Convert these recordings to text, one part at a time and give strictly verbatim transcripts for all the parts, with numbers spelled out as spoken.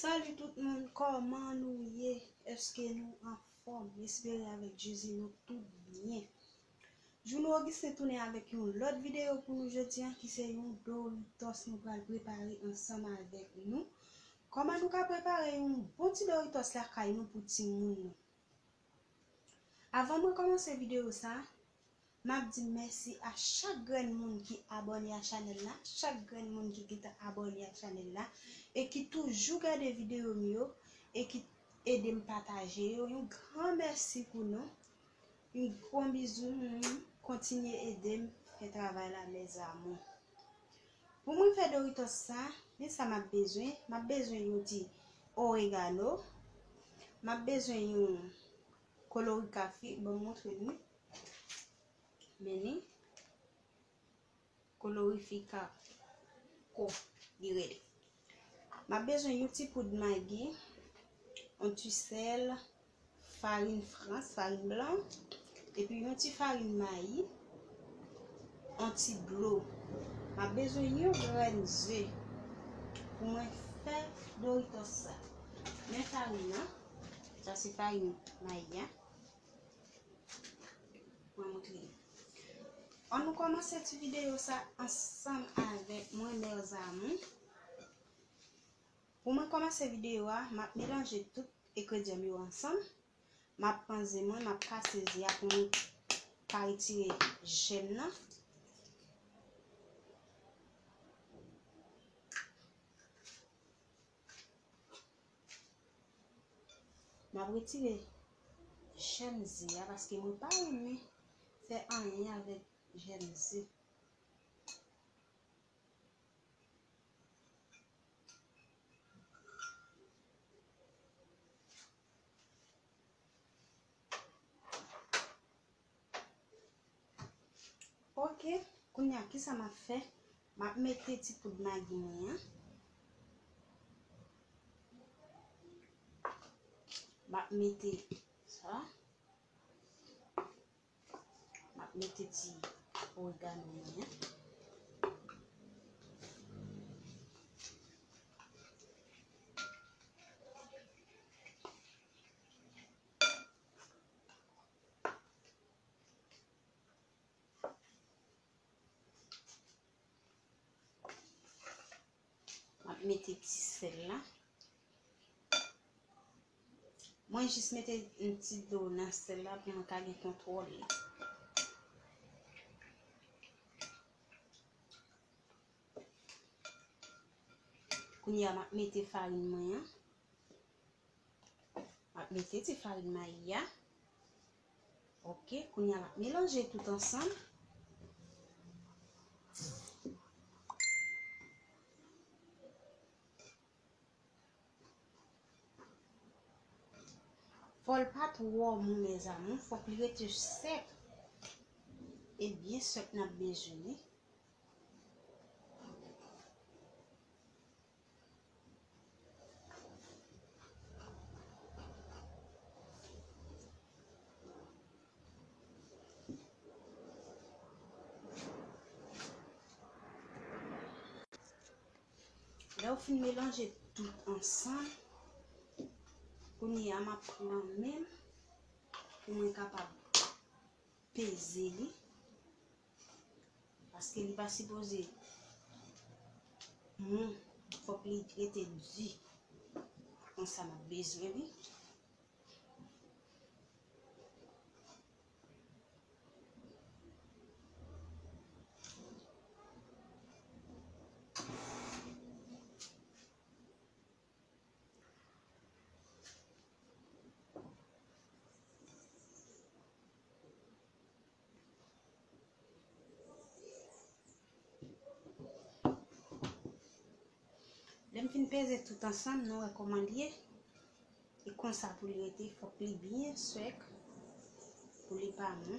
Salut tout moun, kòman nou ye? Èske nou anfòm? M espere avèk Jezi nou tout byen. Juno Augustin tounen avèk yon lòt videyo pou nou jodi a, ki se yon Doritos nou pral prepare ansanm avèk nou. Kòman nou ka prepare yon bon ti Doritos lakay nou pou timoun nou? Avan mwen kòmanse videyo sa, m ap di mèsi a chak grenn moun ki abòne a chanèl la, chak grenn moun ki gentan abòne a chanèl la, e ki toujou gade videyo m yo, e ki ede m pataje yo. Yon gran mèsi pou nou. Yon gwo bizou, hmm, kontinye ede m fè travay la, mes amours. Pou mwen fè Doritos sa, men sa m ap bezwen. M ap bezwen yon ti oregano. M ap bezwen yon kolorigrafi. Ban m montre nou. Men ni kolorifikako li rele. M ap bezwen yon ti poud magi, yon ti sèl, farin frans, farin blan, epi yon ti farin mayi, yon ti dlo. M ap bezwen yon grenn ze pou mwen fè Doritos sa. Men farin nan, sa se farin mayi a. Mwen montre nou. Ann nou kòmanse ti videyo sa ansanm avèk mwen, mes amours. Pou mwen kòmanse videyo a, m ap melanje tout engredyan m yo ansanm. M ap pran ze mwen, m ap kase ze a pou nou ka retire jèm nan. M ap retire jèm ze a paske mwen pa renmen fè anyen avèk jèm ze. Ok, kounye a, kisa m ap fè? M ap mete ti poud magi mwen an. M ap mete sa. M ap mete ti oregano mwen an. M ap mete ti sèl la. Mwen jis mete yon ti dlo nan sèl la pou mwen ka gen kontwòl li. Kounye a, m ap mete farin mwen an. M ap mete ti farin mayi a. Ok, kounye a m ap melanje tout ansanm. Fò l pa twò mou, mes amours, fòk li rete sèk. E byen sèk n ap bezwen li. Lè w fin melanje tout ansanm, kounye a m ap pran men m pou mwen kapab peze li. Paske li pa sipoze mou, fòk li rete di. Konsa m ap bezwen li. Lè m fin peze tout ansanm, nou wè kòman l ye. E konsa pou li rete, fòk li byen sèk pou li pa mou.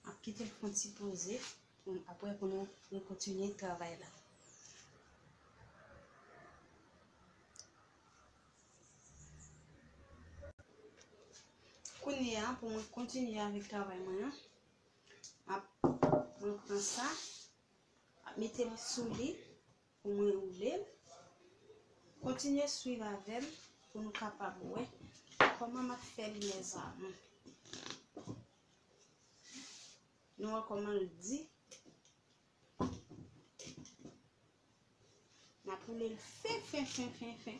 Ap kite l fè yon ti poze, apre pou nou rekontinye travay la. Kounye a, pou mwen kontinye avèk travay mwen an, Ap, mwen pran sa, ap mete l sou li pou mwen woule l. Kontinye swiv avè m pou nou kapab wè kòman m ap fè li, mezanmi. Nou wè kòman l di. N ap woule l fen, fen, fen, fen, fen.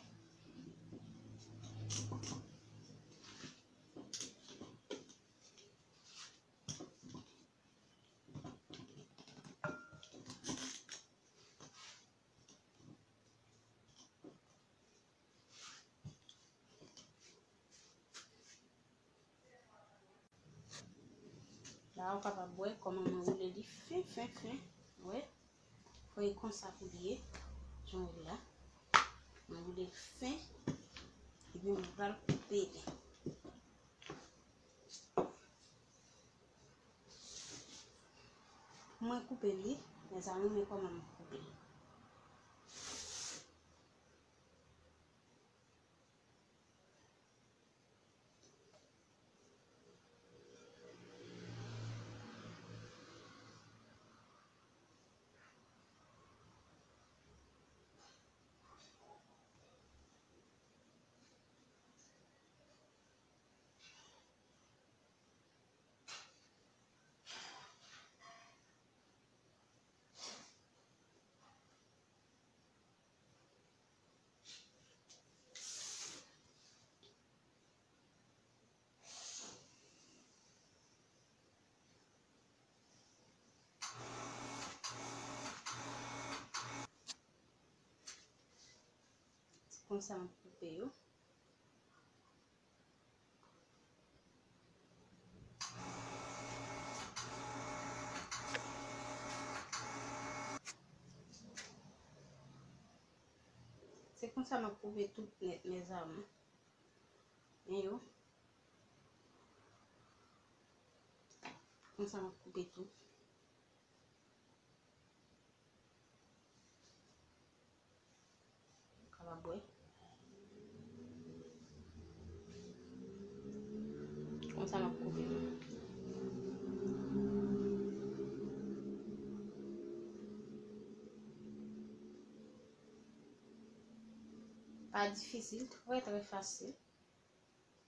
La, ou kapab wè kòman mwen woule li fen, fen, fen. Wè, fò e konsa pou li ye. Jan w wè la. Mwen woule l fen. Epi mwen pral koupe li. Mwen koupe li, mezanmi, men kòman mwen koupe li. Se konsa m ap koupe yo. Se konsa m ap koupe tout nèt, mezanmi. Men yo. Konsa m ap koupe tout. Kapab wè. Konsa m ap koupe. Pa difisil, trè, trè fasil.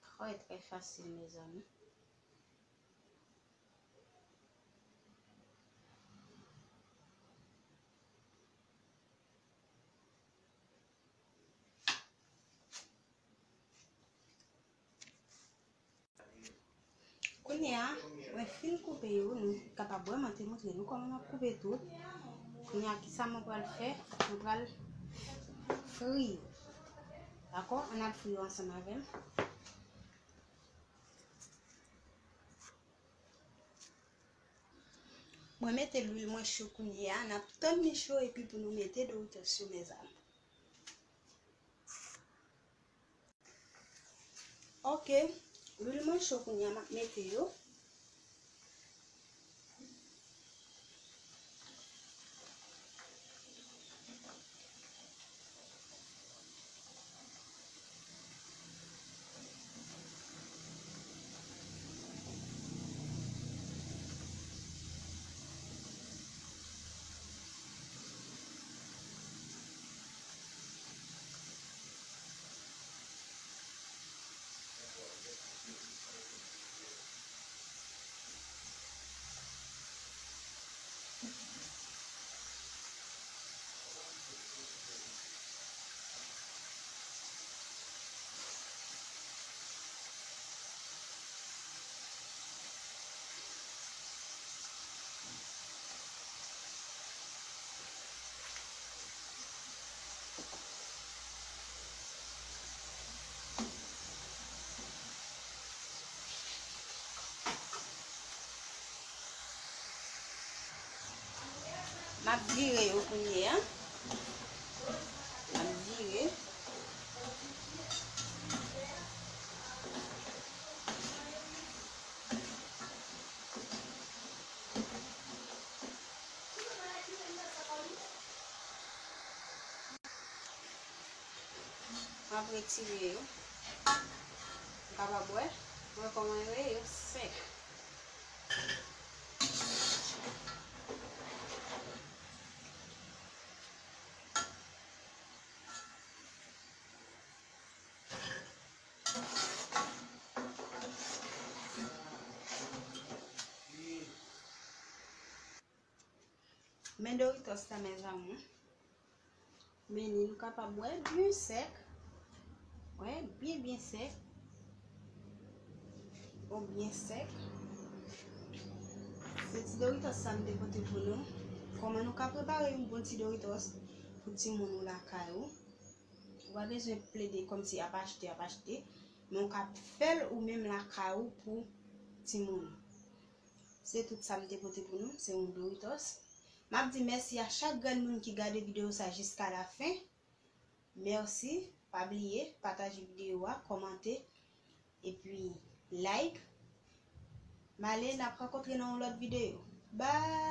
Trè, trè fasil, mezanmi. Kounye a, mwen fin koupe yo, nou kapab wè, mwen te montre nou kòman m ap koupe tout. Kounye a, kisa mwen pral fè? Mwen pral fri yo. Dakò? Ann al fri yo ansanm avè m. Mwen mete lwil mwen cho kounye a, n ap tann li cho epi pou nou mete Doritos yo, mezanmi. Ok, lwil mwen cho kounye a, m ap mete yo. M ap vire yo kounye a. M ap vire. M ap retire yo. Ou kapab wè, wè kòman yo ye, yo sèk. Men Doritos la, mes amours. Men li, nou kapab wè byen sèk. Wè, byen, byen sèk. Bon, byen sèk. Se ti Doritos sa m te pote pou nou. Kòman nou ka prepare yon bon ti Doritos pou timoun ou lakay ou? Ou pa bezwen plede kòmsi ap achte, ap achte. Men ou ka fè l ou menm lakay ou pou timoun ou. Se tout sa m te pote pou nou. Se yon Doritos. M ap di mèsi a chak grenn moun ki gade videyo sa jiska lafen. Mèsi. Pa bliye pataje videyo a, kòmante, epi like. M ale, n ap rankontre nan yon lòt videyo. Bye!